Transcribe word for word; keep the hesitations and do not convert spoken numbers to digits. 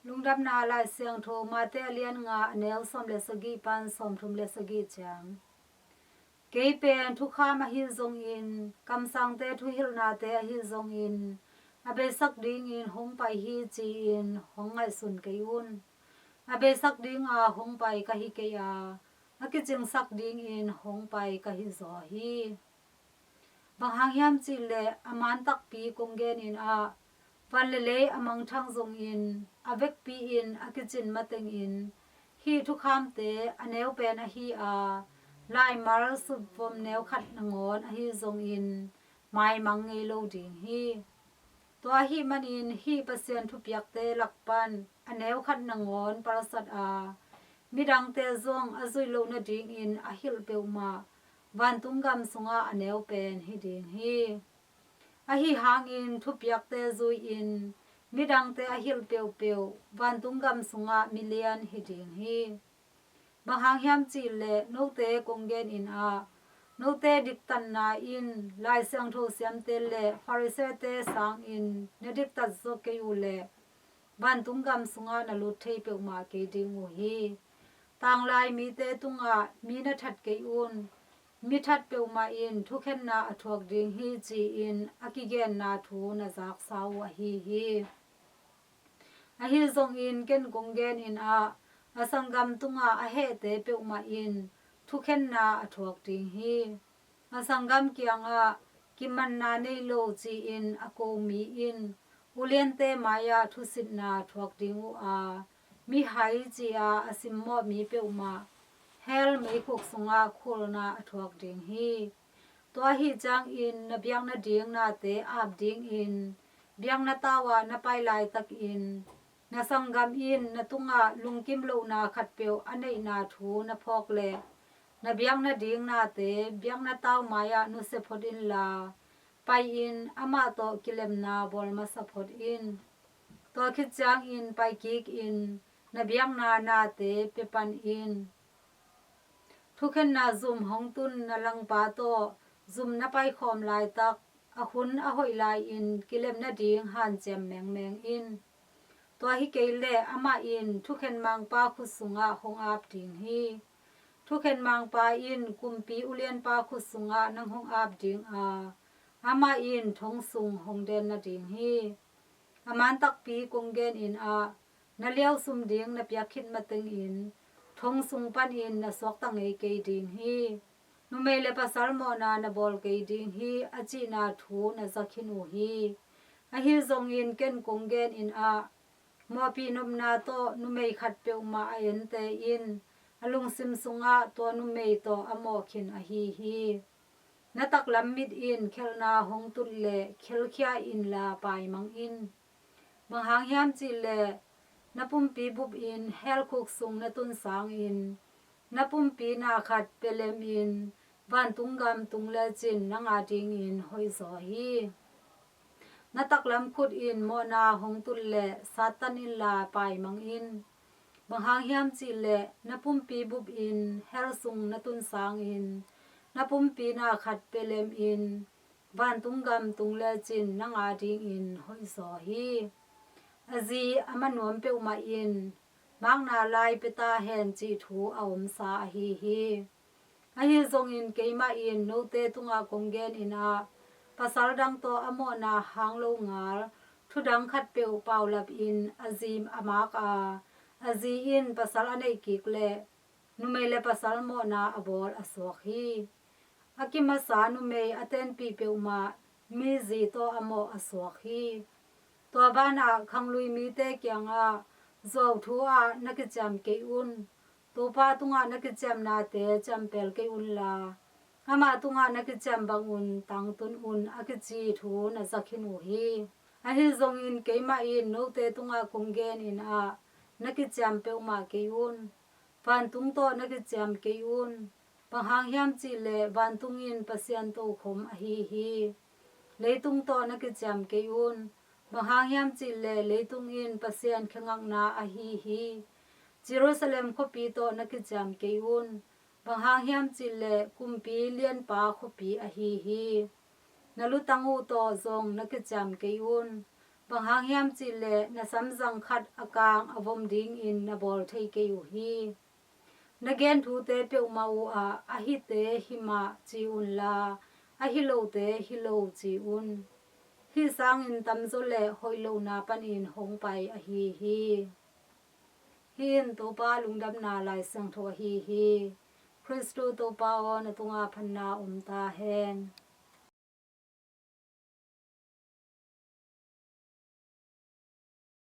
Lungdamna Lai Siangtho Mate a lian nga, a neu sawm le sagih pan sawmthum le sagih ciang. Kei pen thukham ahi zongin, kamsangte thuhilhnate ahi zongin, a beisak dingin hong pai hi ci-in hong ngaihsun kei un. A beisak dinga hong pai ka hi kei a, a kicingsak dingin hong pai ka hi zaw hi. Bang hang hiam cihleh a man takpi kong genin ah, van le lei a mangthang zongin, a vekpi-in a kicin matengin, hih thukhamte a neu pen ahi a, laimal sutvom neu khat nangawn ahi zongin, maimang ngei lo ding hi. Tua ahih manin hih Pasian thupiakte lak pan a neu khat nangawn palsat a, midangte zong a zuih loh nadingin a hilh peuhmah vantung gam sungah a neu pen hi ding hi. Ahi hangin thupiakte zui-in midangte a hilh peuhpeuh vantung gam sungah milian hi ding hi. Bang hang hiam cihleh note kong genin ah, note diktatna in Lai Siangtho siamte le Farisee-te sangin na diktat zaw kei uhleh vantung gam sungah na lut thei peuhmah kei ding uh hi. Tanglai mite tungah mi na that kei un, mi that peuhmah in thukhenna a thuak ding hi ci-in a kigenna thu na zaksa uh ahi hi. Ahi zongin ken kong genin ah, a sanggam tungah a hehte peuhmah in thukhenna a thuak ding hi. A sanggam kiangah kimanna nei lo ci-in a ko mi in uliante mai-ah thusitna thuak ding uh a, mihai ci-a a simmawh mi peuhmah hell meikhuk sungah khulna a thuak ding hi. Tua ahi ciangin na biak nading nate ap dingin biakna tau-ah na pai laitakin, na sanggam in na tungah lungkim lohna khatpeuh a neihna thu na phawk leh, na biak nading nate biakna tau mai-ah nusia phot inla, pai-in amah tawh kilemna bawl masa phot in. Tua khit ciangin pai kikin na biakna nate pia pan in. Thukhenna zum hong tun na langpa tawh zum na paikhawm laitak, a hun a hoih lai-in kilem nading hanciam mengmeng in. Tua hi kei leh amah in thukhen mangpa khut sungah hong ap ding hi. Thukhen mangpa in kumpi ulianpa khut sungah nang hong ap ding a, amah in thong sung hong den nading hi. A man takpi kong genin ah, na liausum ding na piak khit matengin thong sung panin na suakta ngei kei ding hi. Numei le pasal mawhna na bawl kei ding hi, a cihna thu na za khin uh hi. Ahi zongin ken kong genin ah, mawhpih nopna tawh numei khat peuhmah a ente in a lungsim sungah tua numei tawh a mawh khin ahi hi. Na taklam mit in khelhna hong tut leh khelkhia inla paimang in. Bang hang hiam cihleh na pumpi bupin hell khuk sung na tun sangin, na pumpi na khat pia lemin vantung gam tung lecin nang adingin hoihzaw hi. Na taklam khut in mawhna hong tut leh Satan inla paimang in. Bang hang hiam cihleh na pumpi bupin hell sung na tun sangin, na pumpi na khat pia lemin vantung gam tung lecin nang adingin hoihzaw hi. A zi a ma nuam peuhmah in makna lai pia ta hen cih thu a omsa ahi hi. Ahi zongin keimah in note tungah kong genin ah, pasal dang tawh a mawhna hang lo ngal thudang khatpeuh paulapin a zi a mak a, a zi in pasal a neih kik leh numei le pasal mawhna a bawl a suak hi. A kimasa numei a tenpih peuhmah mi zi tawh a mawh a suak hi. Tua banah khanglui mite kiangah zuau thu-ah na kiciam kei un. Topa tungah na kiciamnate ciampel kei unla, amah tungah na kiciam bangun tangtun un, a kici thu na za khin uh hi. Ahi zongin keimah in note tungah kong genin ah, na kiciam peuhmah kei un. Vantung tawh na kiciam kei un. Bang hang hiam cihleh vantung in Pasian tokhom ahi hi. Leitung tawh na kiciam kei un. Bang hang hiam cihleh leitung in Pasian khengakna ahi hi. Jerusalem khuapi tawh na kiciam kei un. Bang hang hiam cihleh kumpi lianpa khuapi ahi hi. Na lutang uh tawh zong na kiciam kei un. Bang hang hiam cih leh na samzang khat a kang a vom dingin na bawl thei kei uh hi. Na gen thute peuhmah uh ah a hite hi mah ci unla, a hi lote hi lo ci un. Hih sangin tamzaw le hoih lohna panin hong pai ahi hi. Hih in Topa Lungdamna Lai Siangtho ahi hi. Khristu Topa aw, na tungah phatna om ta hen.